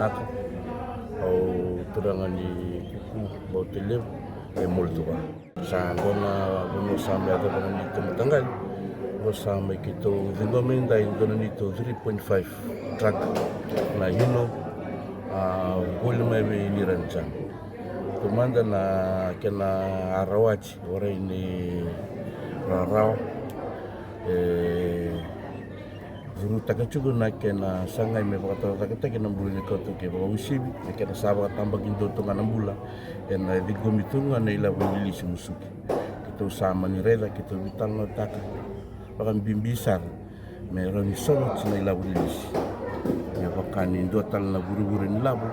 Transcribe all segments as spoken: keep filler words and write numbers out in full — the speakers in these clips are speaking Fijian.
Aka, au turaga ni Kuku, Bau Tailevu, e Molituva. Sa dua na vanua sa mai yacova na neitou mataqali. Qo sa mai keitou ciqoma e dua na neitou three point five truck na hino, a, voli mai vei Niranjan. Taumada na kena arawati, warai ni rarawa. E, Vurutaka tiko na kena sagai me vakataucaketaki na bula ni kauta ke vakausivi na kena sa vakatabakidua tu ga na bula. Ena ciqomi tu ga na ilavo ni lisi musuki. Keitou sa mani raica, keitou veitalanoataka vakabibi sara me rawa ni sogoti na ilavo ni lisi. Me vaka ni dua tale na vurevure ni lavo,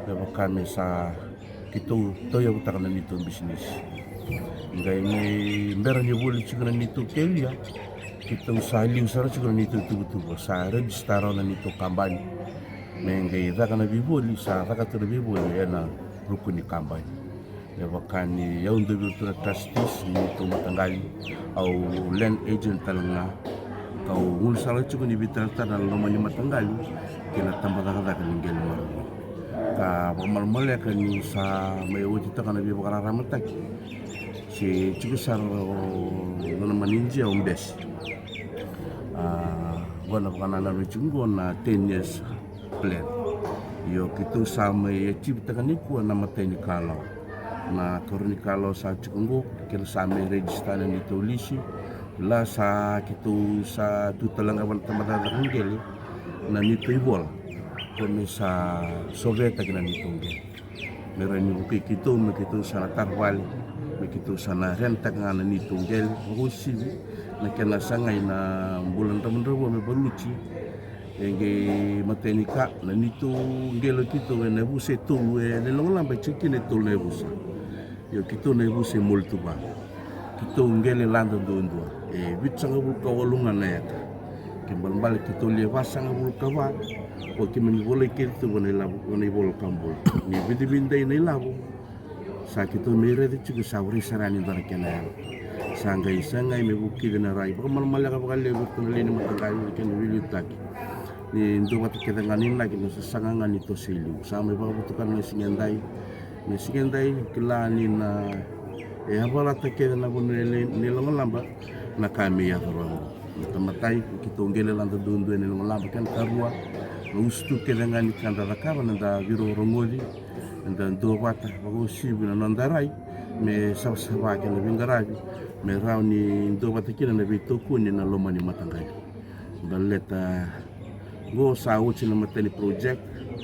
me vaka me sa keitou tauyavutaka na neitou bisinisi. Qai mai bera ni voli tiko na neitou kelia, keitou sa liu sara tiko na neitou tuvatuva, sa rejista rawa na neitou kabani. Me qai caka na veivoli, sa caka tu na veivoli ena ruku ni kabani. Me vaka ni au dau vei iratou na trustees ni neitou mataqali, au land agent tale ga. Kau gunu sara tiko ni veitaratara na loma ni mataqali kei na tabacakacaka ni qele maroroi. Ka vakamalamaleka ni sa mai oti toka na veivakararamataki. Se tiko sara o nona manager o Besi. A, qo na vakanananu tiko qo na ten years plan. Io, keitou sa mai achieve taka nikua na matai ni kalawa. Na karua ni kalawa sa tiko qo, keitou sa mai register na neitou lisi. La sa keitou sa tu tale ga vua na tabacakacaka ni qele na neitou ivola. Ko me sa sovetaki na neitou qele. Me rawa ni vukei keitou, me keitou sa na tara vale, me keitou sa na renataka ga na neitou qele, vakausivi na kena sagai na bula dravudravua me valuti. E qai matai ni ka, na neitou qele o keitou ena yavusa e tolu, e na ilogolaba e tiko kina e tolu na yavusa. Io, keitou na yavusa e Molituva. Keitou qele lada duadua. E vitusagavulu ka walu ga na eka. Ke balebale keitou lia vasagavulu ka va. O keimami volai kece tu vua na ilavo, vua na ivola ka bula. Ni vidavidai na ilavo. Sa keitou mai raica tiko sa warai sara yani dua na kena yaga. Sa qai sagai me vukici na rai. Vakamalamaleka vakalevu tu na lewe ni mataqali na kena veiliutaki. Ni dua vata kece ga na inaki na sasaga ga ni toso i liu. Sa mai vakavotukana na siga edai. Na siga edai, kila ni na, e, yavalata kece na vanua e lai, ni logolaba, na ka me yaco rawa. Na tamatai, keitou qele lada duadua e na logolaba, kena karua, na usutu kece ga ni ka da cakava, na da viro rogoci, na da dua vata, vakausivi na noda rai, me savasava kei na veiqaravi, me rawa ni dua vata kina na veitokoni na loma ni mataqali. Baleta qo sa oti na matai ni project,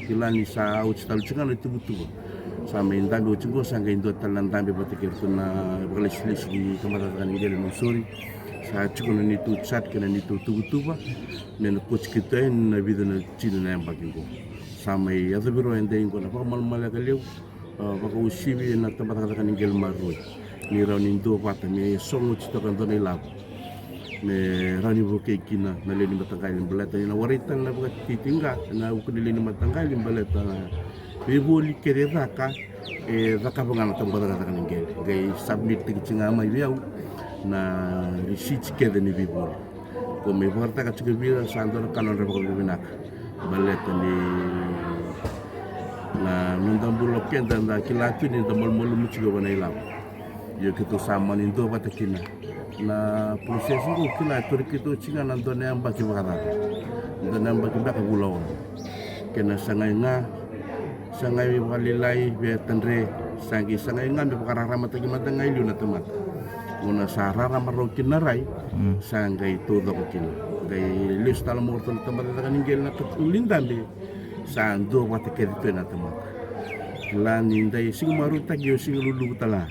kila ni sa oti tale tiko ga na tuvatuva. Sa mai dabe oti qo, sa qai dua tale na dabe vata kei ratou na vakalesilesi ni tabacakacaka ni qele na usori. Sa tiko na neitou chart kei na neitou tuvatuva. Me na koti keitou yani na vica na tini na yabaki qo. Sa mai yacovi rawa edai qo na vakamalamaleka levu. A, vakausivi na tabacakacaka ni qele maroroi. Ni rawa ni dua vata me sogo tiko toka dua na ilavo. Me rawa ni vukei kina na lewe ni mataqali baleta ni na warai tale na vakatitiqa na vuku ni lewe ni mataqali baleta na veivoli kece e caka, e cakava ga na tabacakacaka ni qele. Qai submit taki tiko ga mai vei au na receipt kece ni veivoli. Ko me vakaraitaka tiko vei ira sa dua na ka nodra vakavinavinaka. Baleta ni na noda bula o keda da kila tu ni da malumalumu tiko vua na ilavo. Io keitou sa mani dua vata kina. Na process qo kila e tauri keitou tiko ga na dua na yabaki vakacava. Dua na yabaki beka vula ono. Kena sagai ga, sagai me vakalailai, via tadre, sa qai sagai ga me vakararamataki mada ga e liu na tamata. Gauna sa rarama rawa kina na rai, sa qai taucoko kina. Qai lesu tale mai o ratou na tabacakacaka ni qele na katolu ni dabe, sa dua vata kece tu na tamata. Kila ni dai sega marautaki, io sega luluvu tale ga.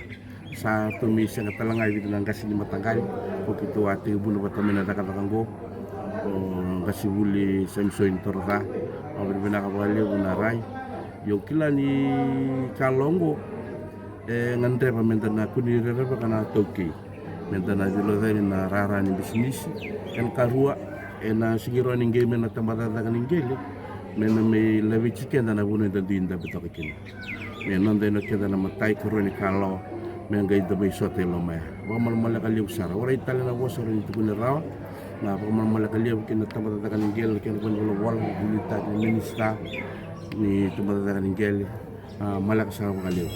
Sa ratou mai sega tale ga e vica na qase ni mataqali, ko keitou a tekivuna vata mai na cakacaka qo. O qasenivuli Samisoni Toroca, au vakavinavinaka vakalevu na rai. Io kila ni ka lo qo, e gadreva me da na kua ni rerevaka na taukei. Me da na cilava yani na rara ni bisinisi. Kena karua, e na sega ni rawa ni qai mai na tabacakacaka ni qele. Me na mai laveti keda na vanua eda dui dabe toka kina. Me noda ena keda na matai, karua ni kalawa, me qai da mai sota i loma ya. Vakamalamaleka levu sara. Warai tale na vosa rawa ni tukuni rawa. Na vakamalamaleka levu kei na tabacakacaka ni qele, kei na vanivolavola, na vunitaki na minisita. Ni tu macacaka ni qele. A, maleka sara vakalevu.